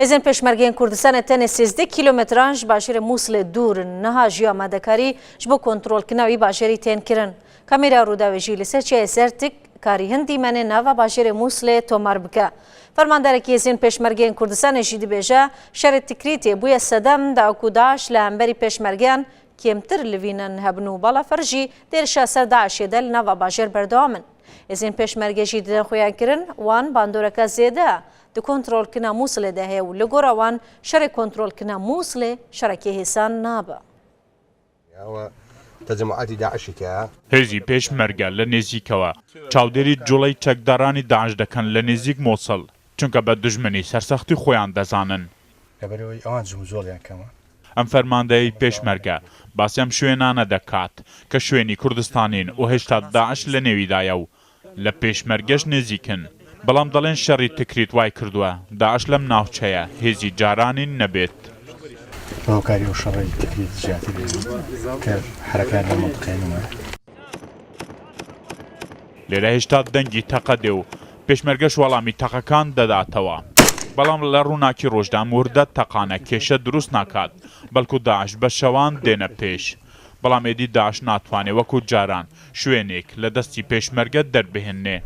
Hêzên Pêşmergeyên Kurdistanê tenê 13 kîlometran ji bajêrê Mûsilê dûr in. Niha jî amadekarî ji bo kontrolkirina wî bajêrî tên kirin. Kamêra Rûdawê jî li ser çiyayê Zertik karî hin dîmenên nava bajêrê Mûsilê tomar bike. Fermandarekî Hêzên Pêşmergeyên Kurdistanê jî dibêje, şerê Tikrîtê bûye sedem da ku DAIŞ li hemberî pêşmergeyan kêmtir livînin hebin û balafir jî di êrişa ser DAIŞ'ê de li nava bajêr berdewam in. Hêzên Pêşmerge jî didin xuyankirin wan bandoreke zêde di kontrolkirina Mûsilê de heye û li gora wan şerê kontrolkirina Mûsilê şerekî hêsan nabe. Hêzî Pêşmerge li nêzîkewe çavdêrî cûley çekdaranî DAIŞ dekin li nêzîk Mûsil, çunke be dujminî sersextî xoyan dezanin. Em fermandeyê Pêşmerge basî em şwênane dekat ke şwênî Kurdistanîn û hêşta DAIŞ li nêwî daye û لە پێشمەرگەش نزیکن، بەڵام دەڵێن شەڕی تکریت وای کردووە داعش لەم ناوچەیە هێزی جارانی نەبێت. بە هۆکاری ئەو شەڕەی تکریت زیاتر کە حەرەکەیان لەم مەنتقەیە نەمایە. لێرە هێشتا دەنگی تەقە دێ و پێشمەرگەش وەڵامی تەقەکان دەداتەوە. بەڵام لە ڕووناکی ڕۆژدا ئەم وردە تەقانە کێشە دروست ناکات، بەڵکو داعش بە شەوان دێنە پێش. بەڵام ئێدی داعش ناتوانێ وەکو جاران شوێنێک لە دەستی پێشمەرگە دەربهێنێ.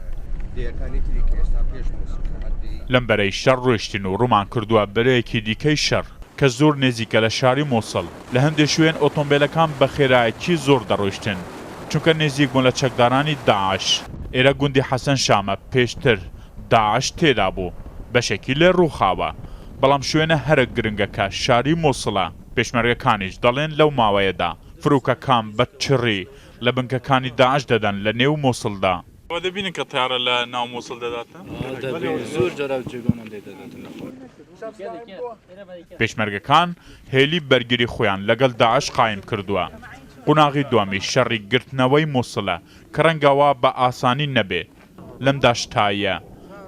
لەم بەرەی شەڕ ڕۆیشتین و ڕوومان کردووە بەرەیەکی دیکەی شەڕ کە زۆر نێزیکە لە شاری موسڵ، لە هەندێ شوێن ئۆتۆمبێلەکان بە خێرایەکی زۆر دەڕۆیشتن چونکە نێزیک بوون لە چەکدارانی داعش. ئێرە گوندی حەسەن شامە پێشتر داعش تێدا بوو بەشێکی لێ ڕووخاوە، بەڵام شوێنە هەرە گرنگەکە شاری موسڵە، پێشمەرگەکانیش دەڵێن لەو ماوەیەدا فروکەکان بە چڕی لە بنکەکانی داعش دەدەن لە نێو موسڵدا. ئەوە دەبینن کە تەیارە لە ناو موسڵ دەداتن؟ پێشمەرگەکان هێلی بەرگری خۆیان لەگەڵ داعش قایم کردووە. قوناغی دووەمیش شەڕی گرتنەوەی موسڵە کە ڕەنگە وا بە ئاسانی نەبێ. لەم داشتاییە،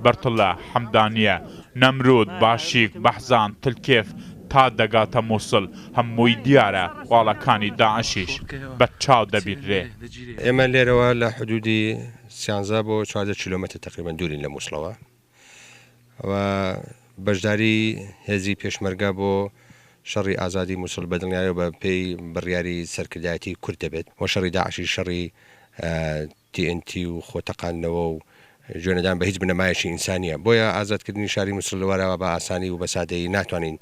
بەرتڵە، حەمدانیە، نەمرود، باشیک، بەحزان، تلکێف تا دەگاتە موسڵ هەمووی دیارە، واڵەکانی داعشیش بە چاو دەبینرێ. ئێمە لێرەوە لە حدودی سیانزە بۆ 14 کیلۆمەتر تەقریبەن دوورین لە موسڵەوە و بەشداری هێزی پێشمەرگە بۆ شەڕی ئازادی موسڵ بە دڵنیایەوە بە پێی بڕیاری سەرکردایەتی کورد دەبێت و شەڕی داعشی شەڕی تی ئێن تی و خۆ تەقاندنەوە و گوێنەدان بە هیچ بنەمایەکی ئینسانیە بۆیە ئازادکردنی شاری موسڵ لەوەرەوە بە ئاسانی و بە سادەیی ناتوانین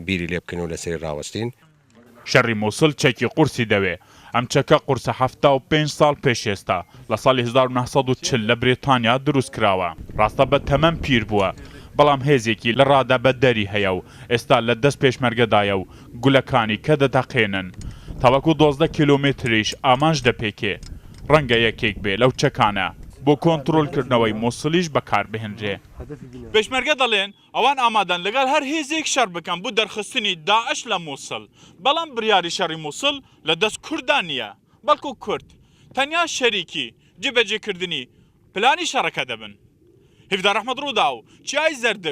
بیری لێ بکەین و لەسەری ڕاوەستین. شەڕی موسڵ چەکی قورسی دەوێ، ئەم چەکە قورسە 75 ساڵ پێش ئێستا لە ساڵی 1940 لە بریتانیا دروست کراوە، ڕاستە بە تەمەن پیر بووە، بەڵام هێزێکی لە ڕادە بە دەری هەیە و ئێستا لە دەست پێشمەرگەدایە و گولەکانی کە دەتەقێنن تاوەکو 12 کیلۆمەتریش ئامانج دەپێکێ، ڕەنگە یەکێک بێ لەو چەکانە بۆ کۆنترۆلکردنەوەی موسڵیش بەکاربهێنرێ. پێشمەرگە دەڵێن، ئەوان ئامادەن لەگەڵ هەر هێزێک شەڕ بکەن بۆ دەرخستنی داعش لە موسڵ، بەڵام بڕیاری شەڕی موسڵ لە دەست کورددا نییە، بەڵکو کورد تەنیا شەریکی جێبەجێکردنی پلانی شەڕەکە دەبن. هیڤدار ئەحمەد، رووداو، چیای زەردک.